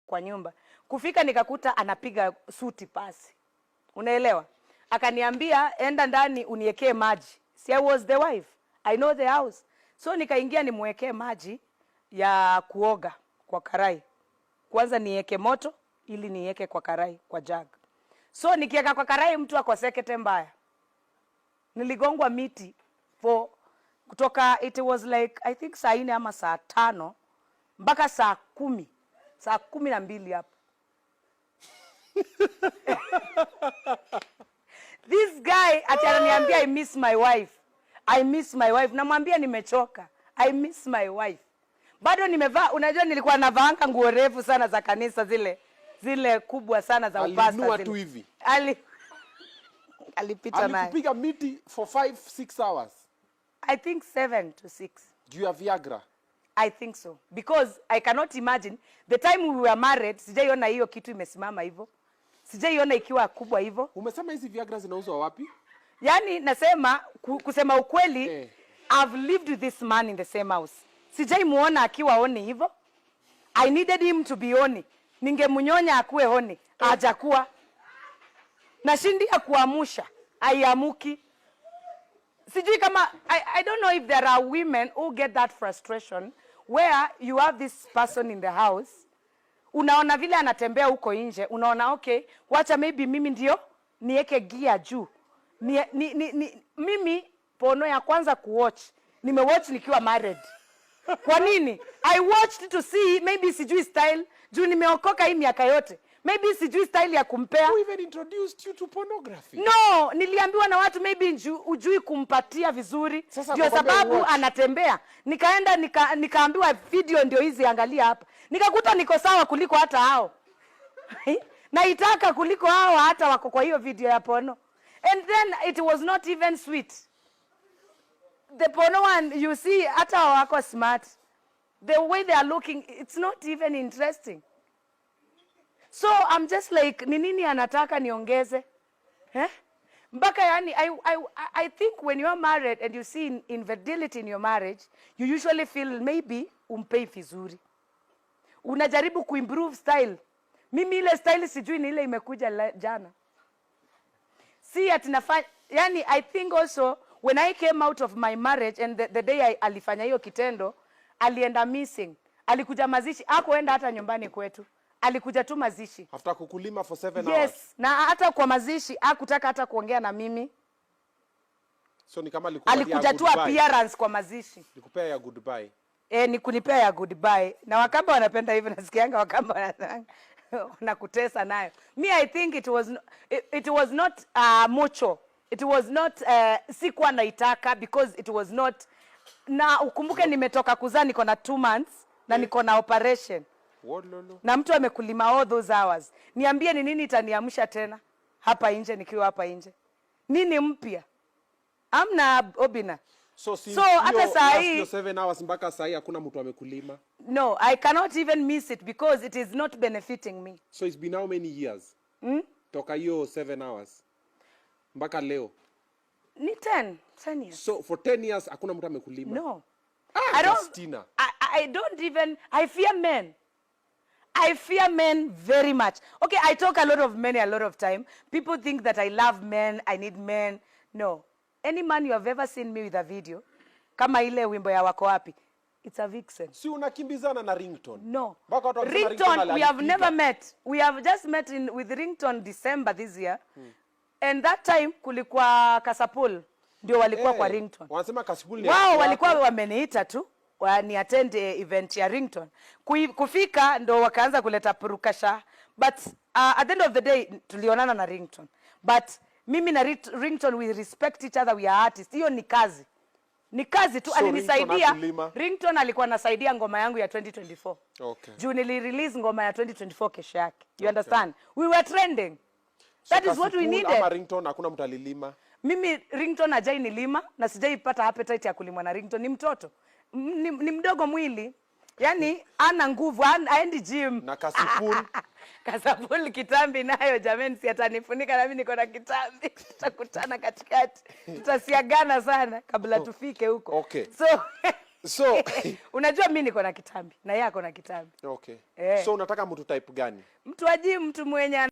Kwa nyumba. Kufika nikakuta anapiga suti pasi, unaelewa? Akaniambia, "Enda ndani uniekee maji." Si I was the wife, I know the house. So nikaingia nimwekee maji ya kuoga kwa karai. Kwanza niweke moto ili niweke kwa karai, kwa jug. So nikiweka kwa karai, mtu ako sekete mbaya. Niligongwa miti for kutoka, it was like, I think, saa 4 ama saa 5 mpaka saa 10, saa 12 hapo. This guy ati ananiambia, "I miss my wife, I miss my wife." Namwambia nimechoka, I miss my wife. Bado nimevaa, unajua nilikuwa navaanga nguo refu sana za kanisa, zile zile kubwa sana za upasta Alinua zile. Tu hivi. Alipita naye. Alikupiga miti for 5 6 hours? I think 7 to 6. Juu ya Viagra? I think so, because I cannot imagine the time we were married, sijaiona hiyo kitu imesimama hivyo, sijaiona ikiwa kubwa hivyo. Umesema hizi Viagra zinauzwa wapi? Yaani nasema kusema ukweli, I've lived with this man in the same house, sijaimuona akiwa horny hivyo. I needed him to be horny, ningemnyonya akuwe horny, hajakuwa. Nashindia kuamusha, aiamuki. Sijui kama I don't know if there are women who get that frustration where you have this person in the house, unaona vile anatembea huko nje, unaona, okay, wacha maybe mimi ndio niweke gia juu. Ni, ni, ni, mimi porno ya kwanza kuwatch, nimewatch nikiwa married. Kwa nini? I watched to see maybe sijui style, juu nimeokoka hii miaka yote, maybe sijui style ya kumpea. Who even introduced you to pornography? No, niliambiwa na watu maybe ujui kumpatia vizuri, Sasa ndio akakwambia sababu uwatch. Anatembea. Nikaenda nikaambiwa video ndio hizi, angalia hapa. Nikakuta niko sawa kuliko hata hao, naitaka kuliko hao hata wako kwa hiyo video ya porno. And then it was not even sweet, the porno one. You see, hata wako smart, the way they are looking, it's not even interesting. So I'm just like, ni nini anataka niongeze, eh? Mpaka yani I think when you are married and you see infidelity in your marriage, you usually feel maybe umpei vizuri, unajaribu kuimprove style. Mimi ile style sijui ni ile imekuja jana, si ati nafanya. Yani I think also when I came out of my marriage and the day alifanya hiyo kitendo, alienda missing. Alikuja mazishi, akuenda hata nyumbani kwetu, alikuja tu mazishi. After kukulima for 7 hours. Yes, na hata kwa mazishi hakutaka hata kuongea na mimi. So ni kama alikupatia Alikuja tu goodbye. appearance kwa mazishi. Nikupea ya goodbye. E, ni kunipea ya goodbye. Na Wakamba wanapenda hivyo, nasikianga Wakamba wanasemanga wanakutesa nayo. Me, I think it was, no, it was not mucho, it was not sikuwa naitaka because it was not, na ukumbuke nimetoka kuzaa, niko na 2 months na niko na operation. Wololo. Na mtu amekulima all those hours, niambie ni nini itaniamsha tena hapa nje, nikiwa hapa nje? Nini mpya? Amna, Obina. So since So, hata hiyo saa last hii hiyo 7 hours mpaka saa hii hakuna mtu amekulima? No, I cannot even miss it because it is not benefiting me. So it's been how many years? Toka hiyo 7 hours mpaka leo? Ni 10, 10 years. So for 10 years hakuna mtu amekulima? No. Ah, I don't, Justina. I don't even, I fear men. I fear men very much. Okay, I talk a lot of men a lot of time. People think that I love men, I need men. No. Any man you have ever seen me with a video, kama ile wimbo ya "Wako Wapi", it's a vixen. Si unakimbizana na Ringtone? No. Mpaka watu wakisema Ringtone, we have alipiga. Never met. We have just met with Ringtone December this year. And that time kulikuwa Kasipul ndio walikuwa kwa Ringtone. Wanasema Kasipul ni Wao wako. Walikuwa wameniita tu ni attend event ya Ringtone. Kufika ndo wakaanza kuleta purukasha, but at the end of the day tulionana na Ringtone. But mimi na Ringtone, we respect each other, we are artists. Hiyo ni kazi. Ni kazi tu. So Alinisaidia. Ringtone hakulima? Ringtone alikuwa anasaidia ngoma yangu ya 2024. Juu nilirelease ngoma ya 2024 kesho yake. You understand? We were trending. So That is what we Kasipul needed. ama Ringtone hakuna mtu alilima? Mimi Ringtone hajai nilima na sijaipata appetite ya kulimwa na Ringtone. Ni mtoto. Ni mdogo mwili. Yaani ana nguvu, aendi gym. Na Kasipul? Kasipul kitambi nayo jameni, si atanifunika na mimi niko na kitambi. Tutakutana katikati. Tutasiagana sana kabla tufike huko. Okay. So So Unajua mi niko na kitambi na yeye ako na kitambi. Okay. Eh. So unataka mtu type gani? Mtu wa gym, mtu mwenye